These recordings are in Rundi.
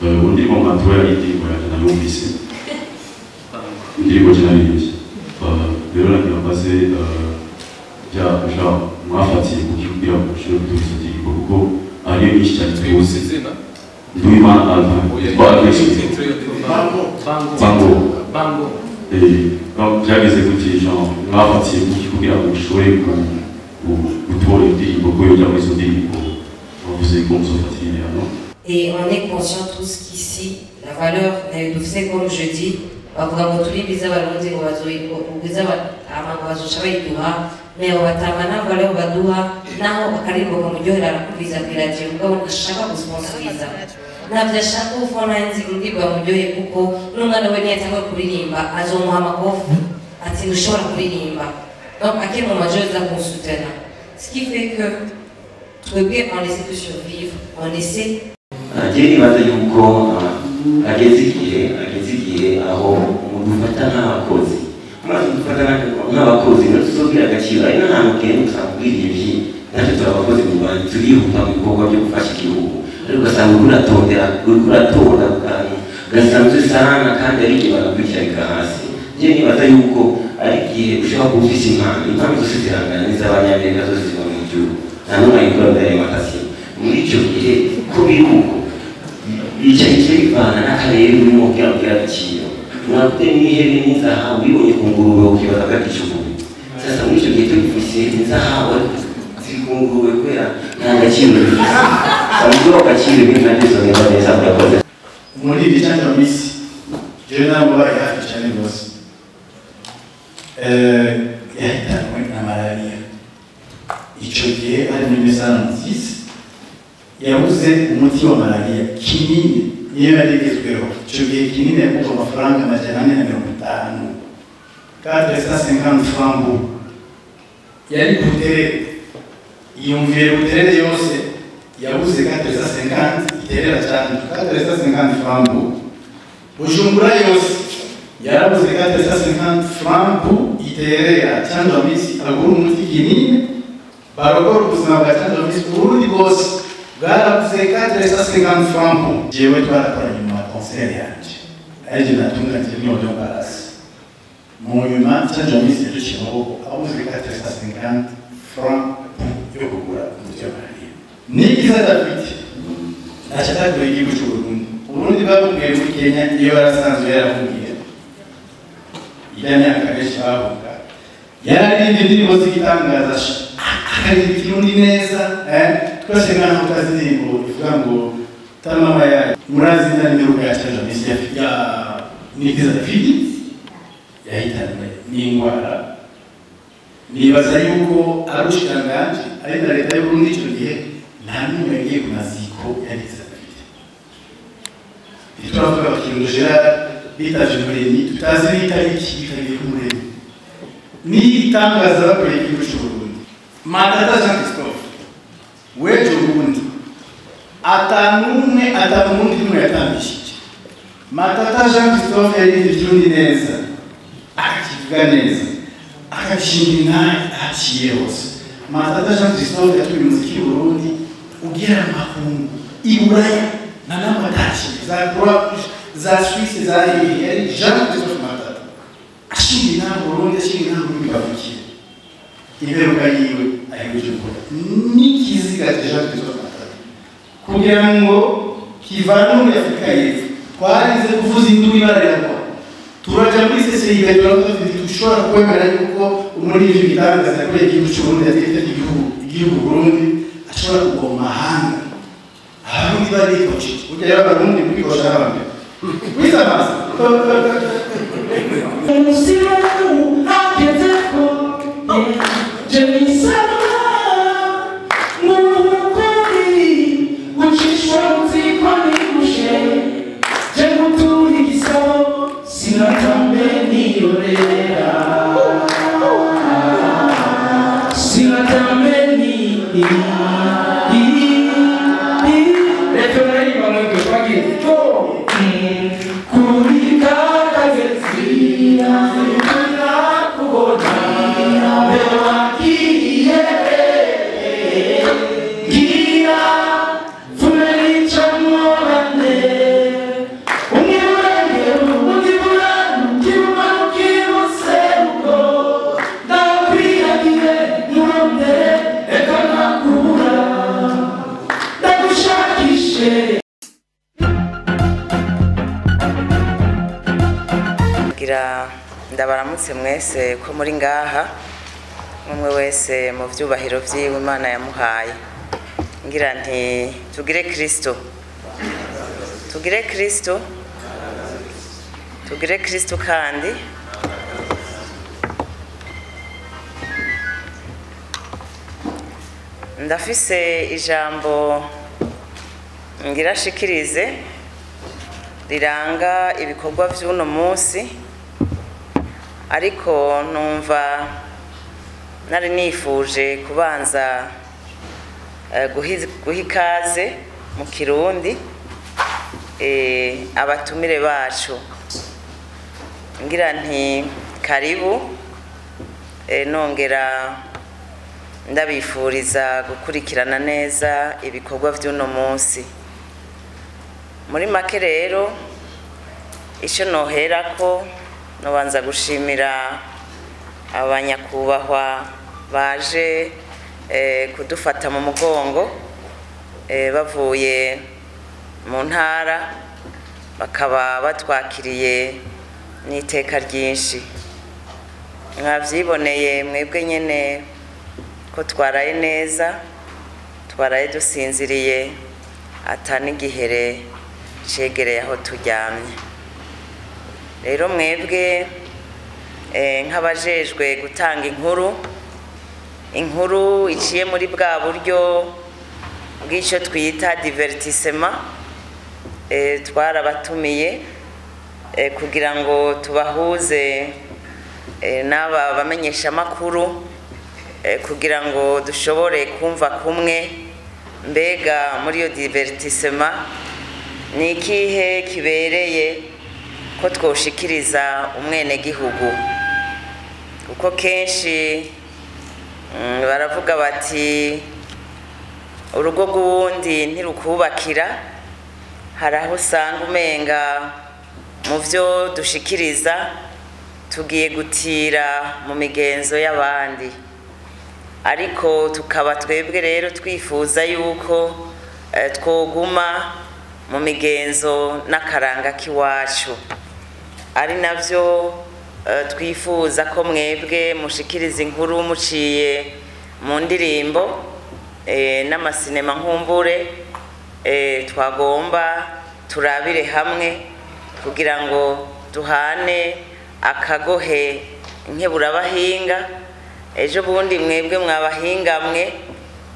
Indirimbo mwatoya ari indirimbo yanjye nayumvise, indirimbo je naririmbye. Rero nagira mbaze bya genre mwafatiye kuki kugira ngo mushobore gutura izo ndirimbo, kuko ariyo nyinshi cyane tuzi. Nduwimana Alvin, yitwa Alvin Bango. Bango. Byageze gute, genre mwafatiye kuki kugira ngo mushobore gutora indirimbo ko yojya muri izo ndirimbo wavuze ko muzofatira ibihano? Et on est conscients tous qu'ici, la valeur nayo dufise, comme je dis, bavuga ngo turirimbe iz'Abarundi ngo ngo bazoca bayiduha, mais abo batama nta valeur baduha. Naho akaririmbo kamuryohera arakumviriza kw'iradiyo, mugabo ntashaka gusponsoriza, ntabyo ashaka. Ufona nzi indirimbo yamuryoheye, kuko n'umwana we niyatanga kuririmba azomuha amakofi ati ntushobora kuririmba. Donc à quel moment je aza kumusutena? Ce qui fait que twebwe on essaie de survivre, on essaie. Njye nibaza yuko hageze igihe aho mudufata nk'abakozi, maze dufata nk'abakozi ntituzogira agaciro. Ari n'ahantu ugenda usanga ubwirivyi, natwe turi abakozi mu Rwanda, turihuta mu bikorwa byo gufasha igihugu, ariko ugasanga uriko uratondera, uriko uratonda ku kantu gasanzwe sana, kandi ari igihe bakakwicarika hasi. Njye nibaza yuko ari igihe ushobora kuba ufise impano, impano zose zirangana n'iz'Abanyamerika, zose ziva mu gihugu, nta n'umwe ayikora muri alimentation. Muri icyo gihe ko biri uko, bica bice bivana n'akarere urimo kugira ngo ugire agaciro. Mwakute n'ihene n'inzahabu ubibonye ku ngurube ukibaza ko ari icugubi. Sasa muri icyo gihe tugifise inzahabu ariko ziri ku ngurube kubera nta gaciro bifise, samubwo agaciro ibintu nabyo bizogenda neza. Murakoze. Muri iri Canjo Amissi, jewe namubaye hafi cyane rwose. Yahitanwe na malariya. Icyo gihe ari muri 1996, yabuze umuti wa malariya kinini, niyo yari igezweho icyo gihe. Kinini yagurwa amafaranga 450, 450 francs. Yari Buterere, iyumvire Buterere yose yabuze 450 iterera cyane, 450 francs. Bujumbura yose yarabuze 450 francs iterera. Canjo Amissi agura umuti kinini barokora ubuzima bwa Canjo Amissi. Uburundi bwose bwarabuze 450 francs. Jewe twarakoranye mu ma concert yanje, arivyo natunganyije muri Odeon Palace. Mu nyuma Canjo Amissi yaduciye amaboko, abuze 450 francs yo kugura umuti wa malariya. Nikiza David ntacyo atakoreye igihugu cy'Uburundi. Uburundi babubwiye muri Kenya, iyo barasanzwe yaravugiye ijya myaka benshi bahunga, yararirimba indirimbo z'igitangaza, akaririmba Ikirundi neza. Twese nk'aho utazi indirimbo ivuga ngo tamama yayo murazi ndani imperuka ya Canjo Amissi ya Nikiza David yahitanwe n'indwara. Nibaza yuko ari ubushikiranganji, ari na leta y'Uburundi, icyo gihe nta n'umwe yagiye ku maziko ya Nikiza David. Turavuga Bakirundo Gerard bitavye Umuremyi, tutazi n'itariki yitabiriye k'Umuremyi, n'igitangaza bakoreye igihugu c'Uburundi. Matata Jean Christophe w'ejo bundi, atanumwe atamundi n'umwe yatambishije. Matata Jean Christophe yarize Ikirundi neza, akakivuga neza, akabishinga intahe ahaciye hose. Matata Jean Christophe yatumye umuziki w'Uburundi ugira amakungu i Buraya na namwe ataciye za Croix, za Suisse, za hehe. Yari Jean Christophe Matata ashinga intahe Burundi, ashinga intahe Burundi kavukire. Imperuka yiwe ari Bujumbura n'ikiziga cya Jean Christophe Matata kugira ngo kivanwe muri Afurika y'Epfo, twarize kuvuza induru, ibara riragwa, turaja muri CCI, turavuga tuti dushobora kwemera yuko umuririmbyi w'igitangaza yakoreye igihugu cy'Uburundi, yateye igihugu Burundi, ashobora kugwa mu mahanga. Abarundi barikosheje burya rero, Abarundi murikosha n'abambere wisamaza. Hageze ko je nisaba n'ukuri gucishwa mu ziko nigushe, je gutura igisabo sinatambe niyorera, sinatambe ni. Reka naririmba mwebwe twagiye kuri kakagezi nakubona wagiye ngira fume nicamwo bane. Ngira ndabaramutse mwese ko muri ngaha, umwe wese mu vyubahiro vyiwe Imana yamuhaye. Ngira nti tugire Kristo, tugire Kristo, tugire Kristo. Kandi ndafise ijambo ngira shikirize riranga ibikorwa vy'uno munsi, ariko numva nari nifuje kubanza guha ikaze mu Kirundi abatumire bacu. Ngira nti karibu, nongera ndabifuriza gukurikirana neza ibikorwa vy'uno munsi. Muri make rero icyo noherako, nobanza gushimira abanyakubahwa baje kudufata mu mugongo, bavuye mu ntara bakaba batwakiriye n'iteka ryinshi. Mwavyiboneye mwebwe nyene ko twaraye neza, twaraye dusinziriye ata n'igihere cegereye aho turyamye. Rero mwebwe nk'abajejwe gutanga inkuru iciye muri bwa buryo bw'icyo twita divertissement, twarabatumiye kugira ngo tubahuze n'aba bamenyesha makuru, kugira ngo dushobore kumva kumwe mbega muri iyo divertissement ni ikihe kibereye ko twoshikiriza umwenegihugu. Kuko kenshi baravuga bati urugo rw'uwundi ntirukubakira. Hari aho usanga umenga mu vyo dushikiriza tugiye gutira mu migenzo y'abandi, ariko tukaba twebwe rero twifuza yuko twoguma mu migenzo n'akaranga k'iwacu, ari navyo twifuza ko mwebwe mushikiriza inkuru muciye mu ndirimbo n'amasinema nkumbure. Twagomba turabire hamwe kugira ngo duhane akagohe nkeburabahinga. Ejo bundi mwebwe mwabahingamwe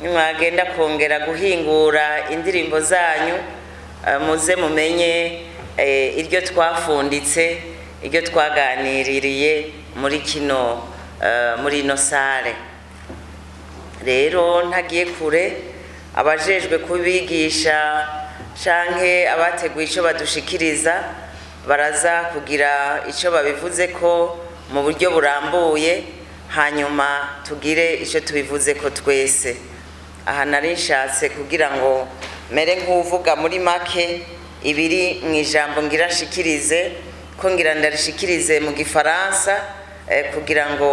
nimwagenda kongera guhingura indirimbo zanyu, muze mumenye iryo twafunditse, iryo twaganiririye muri kino muri ino sale. Rero ntagiye kure, abajejwe kubigisha canke abateguye ico badushikiriza baraza kugira ico babivuze ko mu buryo burambuye, hanyuma tugire ico tubivuze ko twese. Aha nari nshatse kugira ngo mere nk'uvuga muri make ibiri mu ijambo ngira nshikirize, ko ngira ndarishikirize mu Gifaransa, kugira ngo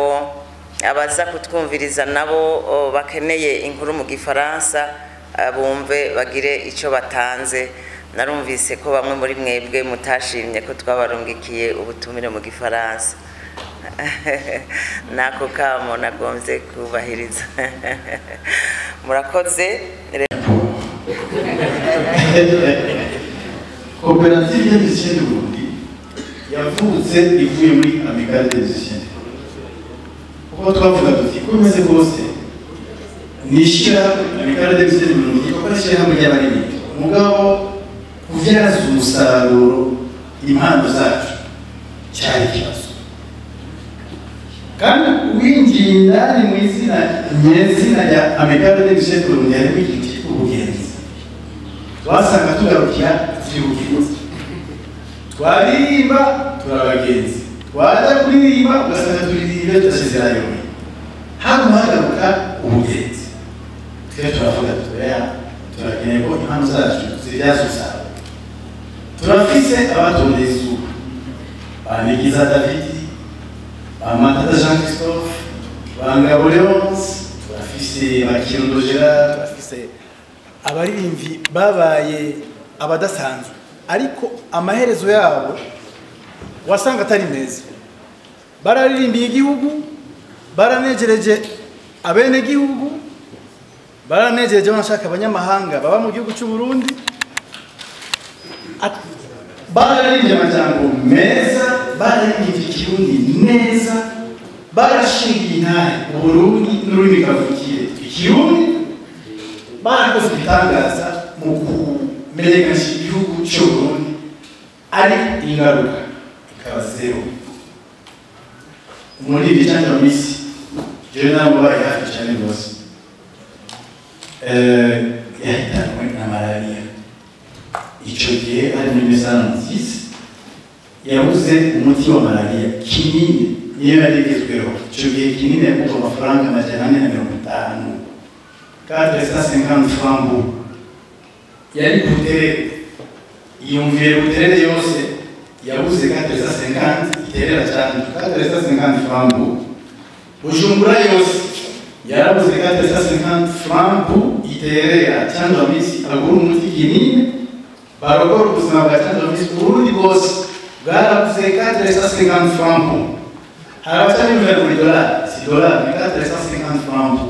abaza kutwumviriza nabo bakeneye inkuru mu Gifaransa bumve bagire ico batanze. Narumvise ko bamwe muri mwebwe mutashimye ko twabarungikiye ubutumire mu Gifaransa. Nako kamo nagombye kubahiriza. Murakoze. Koperative des musiciens du Burundi yavutse ivuye muri Amicale des musiciens. Kuko twavuga tuti ko bimeze kose ni ishyirahamwe Amicale des musiciens du Burundi, kuko ari ishyirahamwe ry'abaririmbyi, mugabo kuvyaza umusaruro impano zacu cyari ikibazo. Kandi uwinjiye indani mu izina nyezina rya Amicale des musiciens du Burundi harimo ikintu cyitwa ubugenzi. Twasanga tugarukira turi ubugenzi, twaririmba turi abagenzi, twajya kuririmba ugasanga turirimba tudasezeranye, hano hagaruka ubugenzi. Twe turavuga tuya turakeneye ko impano zacu zibyaza umusaruro. Turafise abatondeye izuba, ba Nikiza Davidi, ba Matata Jean Christophe, ba Ngabo Leonce, turafise ba Kirundo Gerard, turafise abaririmbyi babaye abadasanzwe, ariko amaherezo yabo Wasanga atari meza. Bararirimbiye igihugu, baranejereje abene gihugu, baranejereje banashaka abanyamahanga baba mu gihugu cy'u Burundi. Bararirimbye amajambo meza, bararirimbye ikirundi neza, barashingiye intahe Uburundi n'ururimi kavukire ikirundi, barakoze ibitangaza mu kumenyekanisha igihugu cy'u Burundi, ariko ingaruka ikaba zero. Muri ibi Canjo Amissi, jewe namubaye hafi cyane rwose, yahitanwe na malariya. Icyo gihe ari muri 1996, yabuze umuti wa malariya kinini, niyo yari igezweho. Icyo gihe kinini yagurwa amafaranga 450, 450 francs. Yari Buterere, iyumvire Buterere yose yabuze 450 iterera cyane 450 francs. Bujumbura yose yarabuze 450 francs iterera Canjo Amissi agura umuti kinini, barokora ubuzima bwa Canjo Amissi. Uburundi bwose bwarabuze 450 francs. Hari abatabimvira muri dolari, si dolari, ni 450 francs,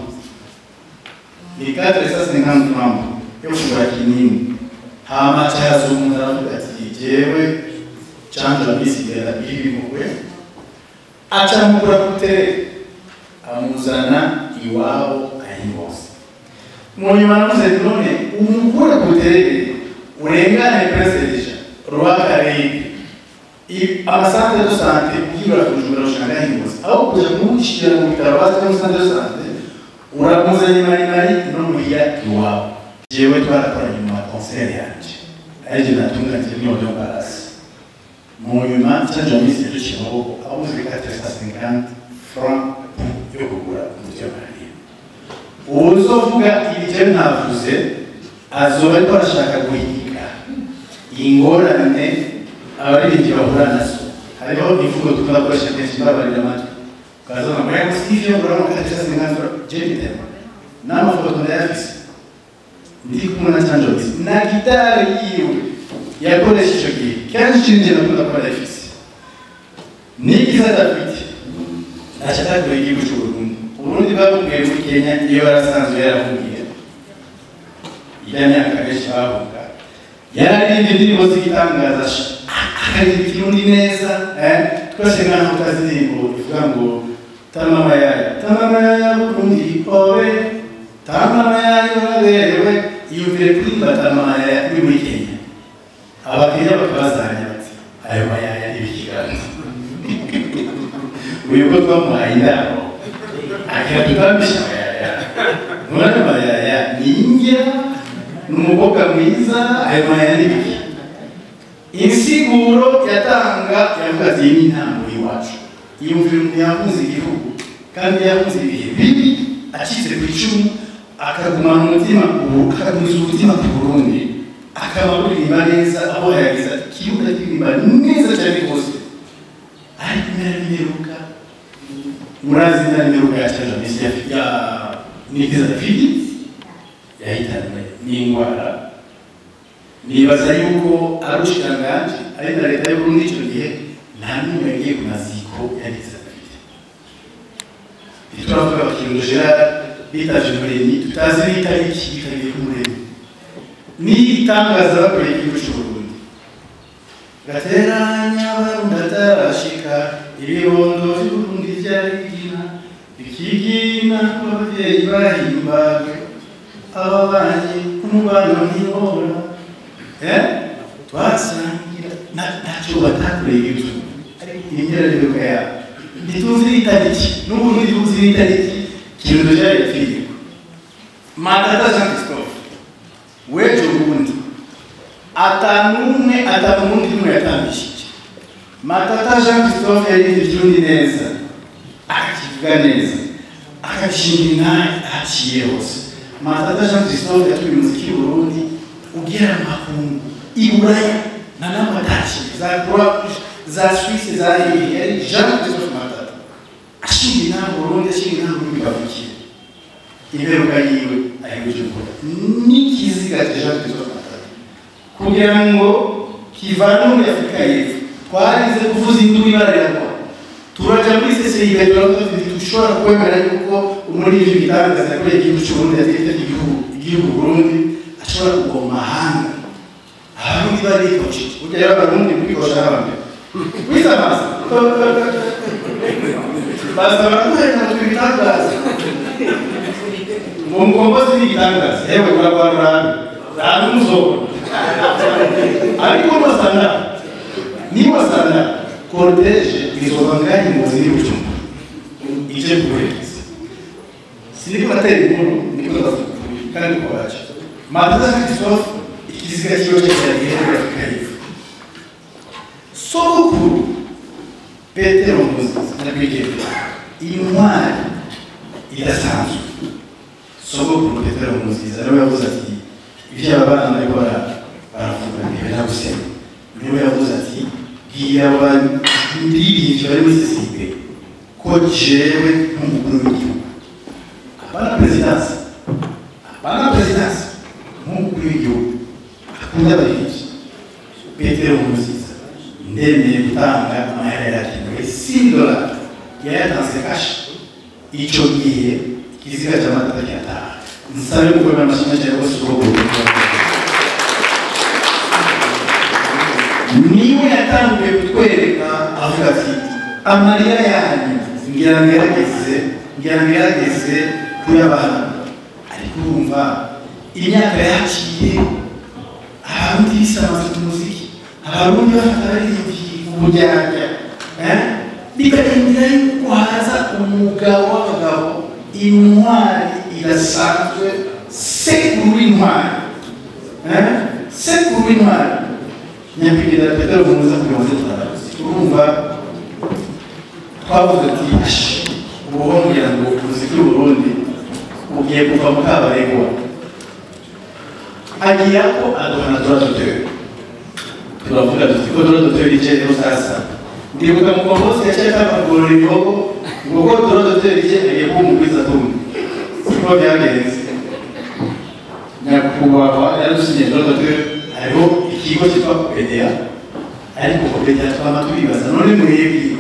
ni 450 francs yo kugura kinini. Hama caza umuntu aravuga ati jewe Canjo Amissi genda ibimugwe, acamugura Buterere amuzana iwabo ahingoze. Mu nyuma navuze none umukure Buterere urengane Prince Rwakarere, amasantere de sante ugira kujumbura ushanga hingoze, aho kuja kumushira mu bitaro bazi mu centre de sante uramuzanye marimari no muhira iwabo. Jewe twarakoranye mu concert yanje arije natunganyije muri Odeon Palace. Mu nyuma Canjo Amissi yaduciye amaboko abuze 450 francs yo kugura umuti wa malariya. Uzovuga ibi jewe ntavuze azoba ariko arashaka guhiga ingorane abaririmbyi bahura nazo. Hariho imvugo dukunda gukoresha kenshi, mbabarira amatwi, ukazana ngo yego sivyo, urabona 450 francs. Jewe bitema n'amafoto ndayafise, ndi kumwe na Canjo Amissi na gitari yiwe yakoresha icyo gihe. Kenshi njye nakunda kuba ndayifise nigize adafite ntacyo atakoreye igihugu cy'u Burundi. Uburundi babubwiye muri Kenya iyo barasanzwe yarahungiye ijya myaka benshi bahunga, yararirimba indirimbo z'igitangaza, akaririmba ikirundi neza. Twese nk'aho utazi indirimbo ivuga ngo tamama yaya tamama yaya Burundi obe tamama yaya uraberewe, iyumvire kuririmba tamama yaya uri muri Kenya, abakenya bakabazanya bati ayo mayaya n'ibikiganza. Uyu ko twamuhaye indabo agira tutambisha mayaya, none ayo mayaya ni indya, ni umukobwa mwiza, ayo mayaya n'ibiki. Insiguro yatanga yavuga ati iyi ni intango y'iwacu. Iyumvire umuntu yakunze igihugu kandi yakunze ibihe bibi, acitse ku icumu akagumana umutima, akagumiza umutima ku Burundi, akaba kuririmba neza aho yagize ati kirundi akiririmba neza cyane rwose. Ariko impera n'imperuka, murazi impera n'imperuka ya Canjo Amissi ya Nikiza David yahitanwe n'indwara. Nibaza yuko ari ubushikiranganji ari na leta y'u Burundi icyo gihe nta n'umwe yagiye ku maziko ya Nikiza David. Turavuga Bakirundo Gerard bitavye Umuremyi, tutazi n'itariki yitabiriye Umuremyi. N'igitangaza bakoreye igihugu cy'u Burundi. Gateranya Abarundi atarashika, ibibondo vy'Uburundi vyarigina, ikigina abavyeyi bahimbagwe, ababanyi umubano ntibora. Twasangira ntacyo batakoreye igihugu, ariko imyerereko yabo ntituzi n'itariki, n'ubu ntituzi n'itariki Kirundo Gerard yapfiriye. Matata Jean Christophe w'ejo bundi atanumwe atamundi n'umwe yatambishije. Matata Jean Christophe yarize ikirundi neza, akakivuga neza, akabishinga intahe ahaciye hose. Matata Jean Christophe yatuye umuziki w'u Burundi ugira amakungu i Buraya na namwe ataciye za Croix za Suisse za hehe, yari Jean Christophe Matata ashinga intahe mu Burundi, ashinga intahe mu Burundi kavukire. Imperuka yiwe ahebuje gukora n'ikiziga cya Jean Christophe Matata kugira ngo kivanwe muri Afurika y'Epfo Twarize kuvuza induru ibarerwa. Turaja muri CCI turavuga tuti dushobora kwemera yuko umuririmbyi w'igitangaza yakoreye igihugu cy'u Burundi yateye igihugu Burundi ashobora kugwa mu mahanga. Abarundi barikoshe. Burya rero abarundi murikosha n'abambere. Wisamaza. Baza baraduhenda ngo ibitangaza. Ngo mukombozi n'igitangaza. Yewe uragwa rurabe. Nta ariko wasanga niwasanga cortege izoba ngahi mu nzira y'Ubujumbura ije kuguhereza siniko natera inkuru niko ndavuga kandi niko baje Matata Christophe ikiziga kiwe cyagiye muri Afurika y'Epfo. Sogokuru Petero Nkurunziza nyakwigendera intwari idasanzwe. Sogokuru Petero Nkurunziza nawe yavuze ati ibyo aba bana bariko baravuga ntibiragusema. Niwe yavuze ati bwira abaririmbyi bari muri CCB ko jewe nk'umukuru w'igihugu apana perezidansi nk'umukuru w'igihugu akunda abaririmbyi Petero Nkurunziza ndemeye gutanga amahera yarakenewe $6 yayatanze kashi. Ico gihe ikiziga cya Matata kirataha. Nsabe gukomera amashyi menshi rwose sogokuru. Niwe yatanguye kutwereka avuga ati amarira yanyu ngira ngerageze kuyabana. Ariko urumva imyaka yaciye abarundi bisamaza ku muziki, abarundi bafata abaririmbyi uburyarya, bikarindira yuko haza umugabo w'abagabo intwari idasanzwe, sekuru w'intwari, sekuru w'intwari nyakwigendera Petero Nkurunziza kugira ngo tutabazi. Urumva twavuze ati ubu ngira ngo umuziki w'u Burundi ugiye kuva mu kabaregwa. Agira ko aduha na droit d'auteur. Turavuga tuti ko droit d'auteur ije rero sasa. Ndibuka mukombozi yaciye atanga ibihogo ngo ko droit d'auteur ije agiye kuba umugwiza tumwe. Siko byagenze. Nyakubahwa yaradusinyiye droit d'auteur hariho ikigo cyitwa Kopedia, ariko Kopedia twama tubibaza none mwebwe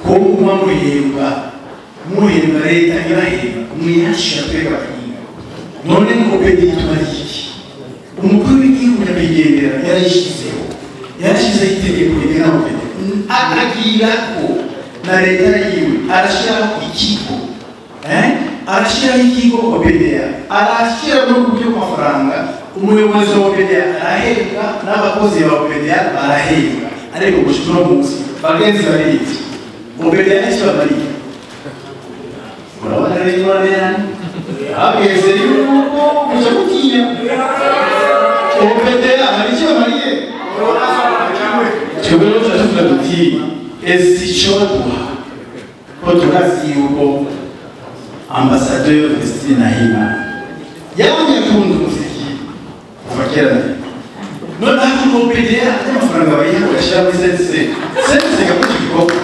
ko muguma muhemba leta ibahemba mwihashira twebwe abahinga, none Kopedia itumariye iki? Umukuru w'igihugu nyakwigendera yarayishyizeho itegeko rigena Kopedia, agira ko na leta yiwe arashyiraho ikigo, arashyiraho ikigo Kopedia, arashyira no ku by'amafaranga. Umuyobozi wa OPDA arahembwa n'abakozi ba OPDA barahembwa, ariko gushika uno munsi bagenzi baririmbyi OPDA nicyo bamariye. Urabona rero ingorane yanyu hageze yuko kuja gutinya OPDA hari icyo bamariye. Twebwe rero tuca tuvuga tuti ese ico baduha ko turazi yuko ambasaderi Vestine Nahimana yabonye akunda umuziki kuva kera na rimwe, noneho akunda OPDA amafaranga bayiha bagashyira muri CNC, CNC igakora icyo gikorwa.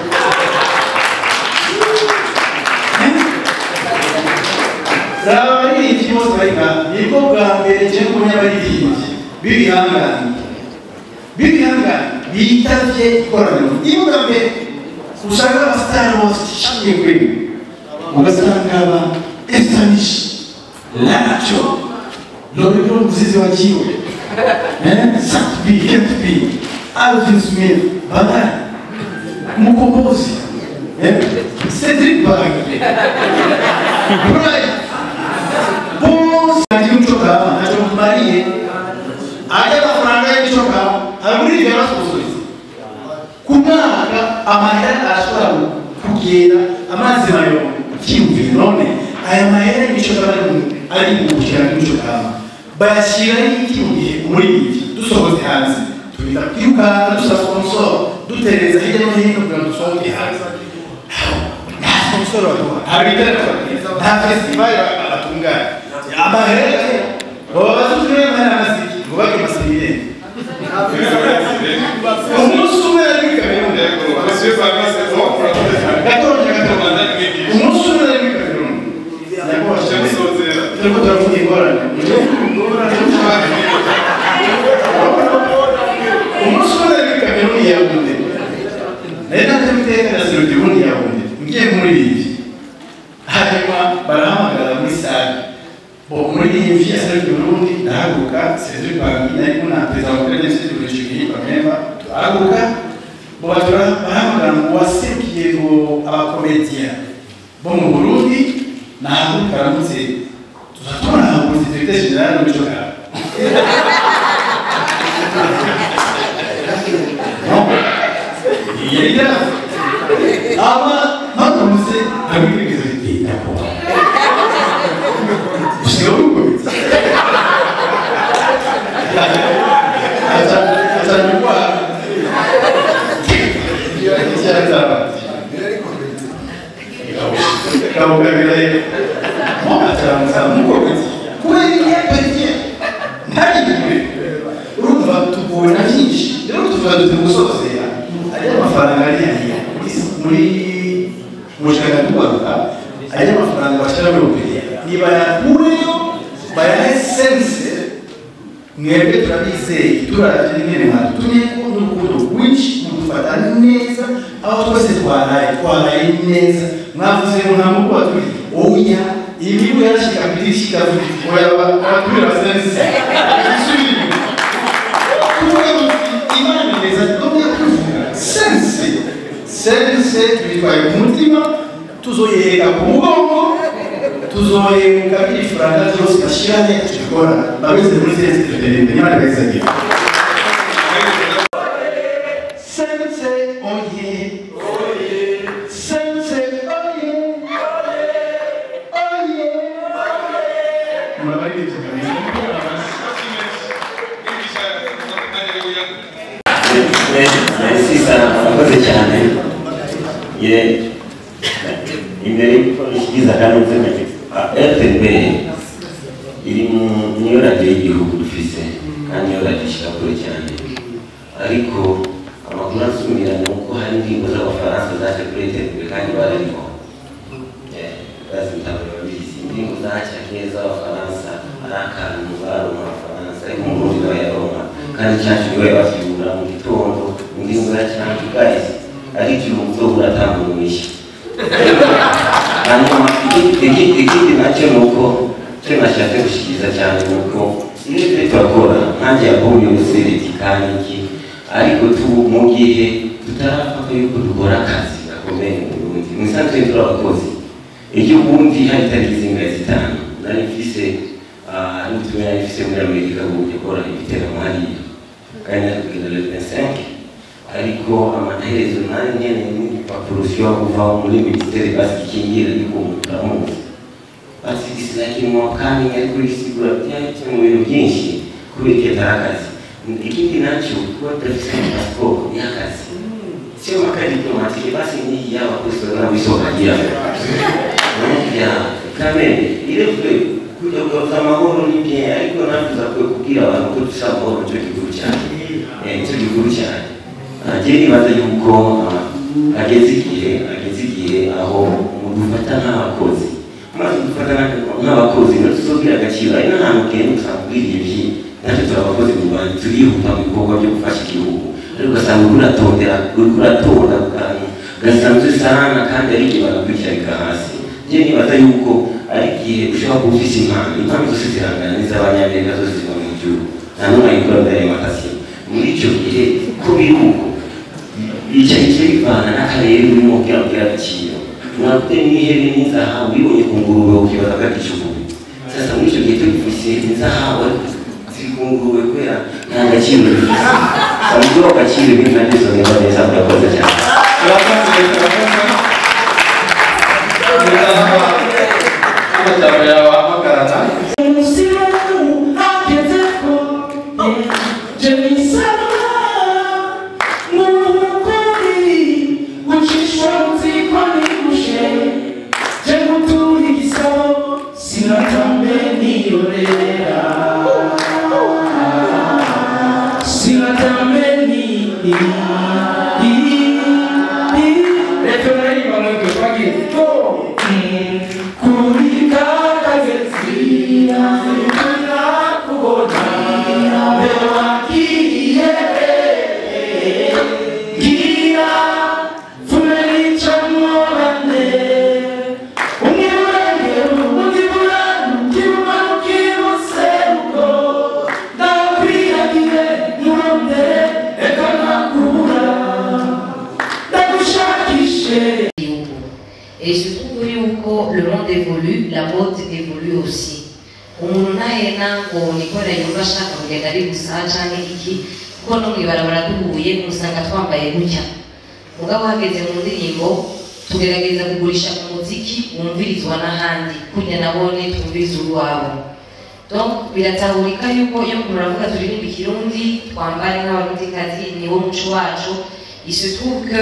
Raba abaririmbyi bose bari ngaha, nibwo bwa mbere nje kubona abaririmbyi b'ibihangange bitavye ikoraniro. Nibo bwa mbere usanga abasitari bose ishingiye kuri mwe, ugasanga aba Estanish, Lanacho, Loriro Muzizi wa Jiwe, Sat B, Kent B, Alvin Smith, Badari, Mukombozi, Cedric Baggy, Bright, bose ntacyo kaba ntacyo mumariye, ajya amafaranga y'icyo kaba aburi ibyo basubiza ku mwaka amahera arashobora kugenda amazi mayo cyiyumvira. None aya mahera y'icyo kaba ari mu gushyira n'icyo kaba bayashyira n'iki mu gihe umuririmbyi dusohotse hanze tubita kwirukanka dusaba sponsor dutereza hirya no hino kugira ngo dusohoke hanze. Nta sponsor baduha, nta bitaramo, nta festival batunganya. Amahera baba bazuzure amahera y'amaziki ngo bage amaseminari. Umunsi umwe nari muri Kameruni, umunsi umwe nari muri Kameruni, turiko turavuga ingorane. Umunsi umwe nari muri Kameruni Yaounde, turahaguruka Cedric Bangi nari kumwe na perezida wa koperative sivile yitwa Memba turahaguruka bo bahamagara ngo waserukiye ngo abakomediya bo mu Burundi nahaguruka aramutse tuzatubona hahagurutse directeur général muri ico karo. Non, il y a aba mpagurutse ndamwibwiriza nti nyakubahwa usigaye uri umukomedi urumva tubona byinshi rero tuvuga duti gusozera ariyo amafaranga ari hariya muri mushinga tubaruka ariyo amafaranga bashyira muri operiya nibayakureyo bayahe sense mwebwe turabizeye turavye n'ingene mwadutumyeko n'urukundo rwinshi mudufata neza aho twese twaraye twaraye neza mwavuze ngo nta mubu waturiye oya imibu yarashika kw'idirishya ikavuga iti oya abaturira sense isubira inyuma tuvuga tuti imana neza tugomba kuvuga sense sense tubitwaye ku mutima tuzoyiheka ku mugongo tuzohemuka ibifaranga byose bashyirane tubikora babeze muri sense tutera imbere imana ibahizagira. Sense oye sense oye oye murabaririmbyi kabisa. Merci sana, murakoze cyane. Ye imbere y'uko nshyikiza kandi nze RTB iri mu niyo radiyo y'igihugu dufise kandi niyo radiyo ishyira kure cyane, ariko amakuru ansumira ni uko hari indirimbo z'abafaransa zaje kuri RTB kandi barariho bazi babizi indirimbo zaca keza z'abafaransa ari akantu baronka abafaransa ariko mu Burundi bayaronka kandi cyacu niwe bakibura mu gitondo indirimbo ya cyacu guys ari igihe uzobura atanga umugisha. Hanyuma ikindi nacyo ni uko icyo nashatse gushyikiriza cyane ni uko iyo turi turakora nkanjye yabonye ubusereti kandi iki ariko mu gihe tutarafata yuko dukora akazi gakomeye mu Burundi mu isanzwe turi abakozi ejo bundi hari itariki zingahe zitanu nari mfise hari ubutumwa nari mfise muri Amerika bwo gukora ibiteramo hariya kandi nari kugenda le 25 ariko amaherezo nari nkeneye n'igipapuro ushobora kuva muri minisiteri basi gikingira ariko muramuzi basi gisinakimwa kandi ariko isigura byahise mu bintu byinshi kubera ko atari akazi. Ikindi nacyo kuba tudafise pasiporo y'akazi sio maka diplomatike basi ni y'abakozi n'abisokagira ya kamere ile vile kuja kugaruza amahoro ni bien ariko navuza ko kubwira abantu ko dufise amahoro nicyo gikuru cyane nicyo gikuru cyane. Je nibaza yuko ageze igihe aho mudufata nk'abakozi maze dufata nk'abakozi niyo tuzogira agaciro ari n'ahantu ugenda usanga ubwiriye natwe turi abakozi mu Rwanda turihuta mu bikorwa byo gufasha igihugu ariko ugasanga uriko uratonda ku kantu gasanzwe sana kandi ari igihe bagakwicarika hasi. Je nibaza yuko ari igihe ushobora kuba ufise impano zose zirangana n'iz'abanyamerika zose ziva mu gihugu nta n'umwe ayikura muri ayo makasiyo muri icyo gihe ko biri uko icyo bivana n'akarere urimo kugira ngo ugire agaciro mwafite n'ihene n'inzahabu uyibonye ku ngurube ukibaza ko ari icugubi sasa muri icyo gihe tugifise inzahabu ariko ziri ku ngurube kubera nta gaciro bifise samubwo agaciro ibintu nabyo bizogenda neza murakoze cyane. Amajambo yawe ahamagarana Le monde évolue, la mode évolue aussi. Umuntu ntahena ngo nikora yumva ashaka kugenda ari gusa canke iki, kuko no mw'ibarabara duhuye musanga twambaye gutya. Mugabo hageze mu ndirimbo tugerageza kugurisha umuziki wumvirizwa n'ahandi, kurya nabone twumviriza uwabo. Donc biratahurika yuko iyo muravuga turirimba ikirundi twambare nk'abarundikazi, niwo muco wacu. Il se trouve que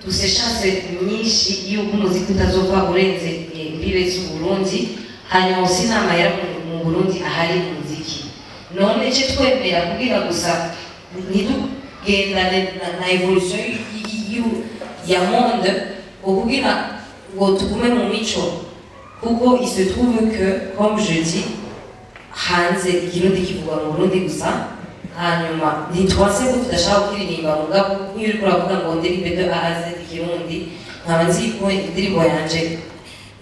dufise chance nyinshi yuko umuziki utazova urenze imbibe z'Uburundi, hanyuma usi n'amahera mu Burundi ahari umuziki. None ce twemera kugira gusa ntitugendane na évolution ya monde, kugira ngo tugume mu mico, kuko il se trouve que, comme je dis, hanze ikirundi kivugwa mu Burundi gusa. Hanyuma ntitwase ko tudashaka kuririmba, mugabo nk'iyo uriko uravuga ngo ndirimbe de A à Z ikirundi, nkaba nzi ko indirimbo yanje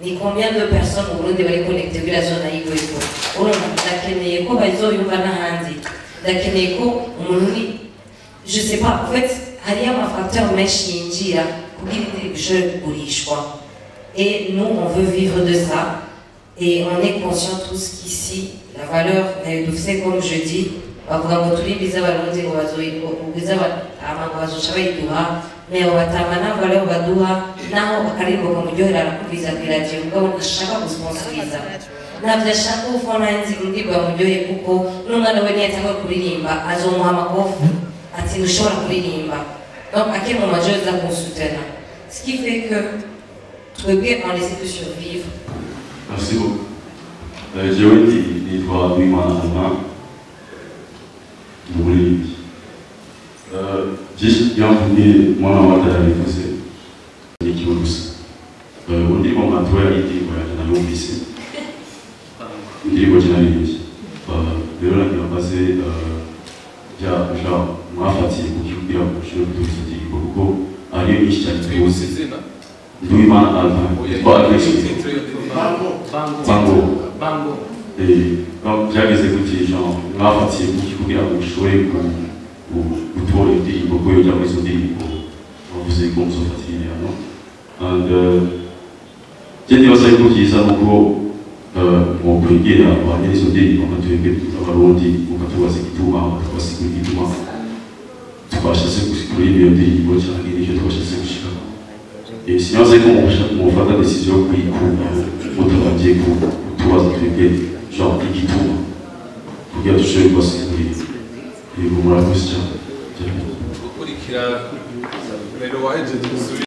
ni combien de personnes mu Burundi bari connecté kuri radio nayigweko. Urumva ndakeneye ko bazoyumva n'ahandi, ndakeneye ko umuntu ni je sais pas, en fait hariyo ama facteur menshi yinjira kugira indirimbo ishobore kugurishwa, et nous on veut vivre de ça et on est conscient tous qu'ici la valeur nayo dufise. Comme je dis, bavuga ngo turirimbe iz'abarundi ngo ngo bazoca bayiduha, mais abo batama nta valeur baduha. Naho akaririmbo kamuryohera arakumviriza kw'iradiyo, mugabo ntashaka gusponsoriza, ntabyo ashaka. Ufo nanzi indirimbo yamuryoheye, kuko n'umwana we niyatanga kuririmba azomuha amakofi ati ntushobora kuririmba. Donc à quel moment je dois consulter, ce qui fait que twebwe on essaie de survivre. Merci beaucoup. Jewe nitwa Uwimana Alban, ndi umuririmbyi. Byinshi byamvuye mwana wa data yabivuze, ni ikintu gusa. Indirimbo mwatoya, indirimbo yanjye nayumvise, indirimbo je naririmbye. Rero nagira mbaze bya genre mwafatiye kuki kugira ngo mushobore gutuza izo ndirimbo, kuko ariyo nyinshi cyane tuzi. Nduwimana Alban, yitwa Bango. Bango. Donc byageze gute, genre mwafatiye kuki kugira ngo mushobore gutora indirimbo ko yojya muri izo ndirimbo bavuze ko muzofatira ibihano? And je nibaza yuko byiza nuko mwokwegera ba nyiri izo ndirimbo nka twebwe abarundi, mukatubaza igituma, mukabasigura igituma twashatse kuririmba iyo ndirimbo canke n'icyo twashatse gushikako. Sinibaza yuko mufata décision yo kuyikuraho mutabanje kutubaza twebwe genre igituma, kugira dushobore kubasigurira. Yego, murakoze cyane. Gukurikira rero wahejeje.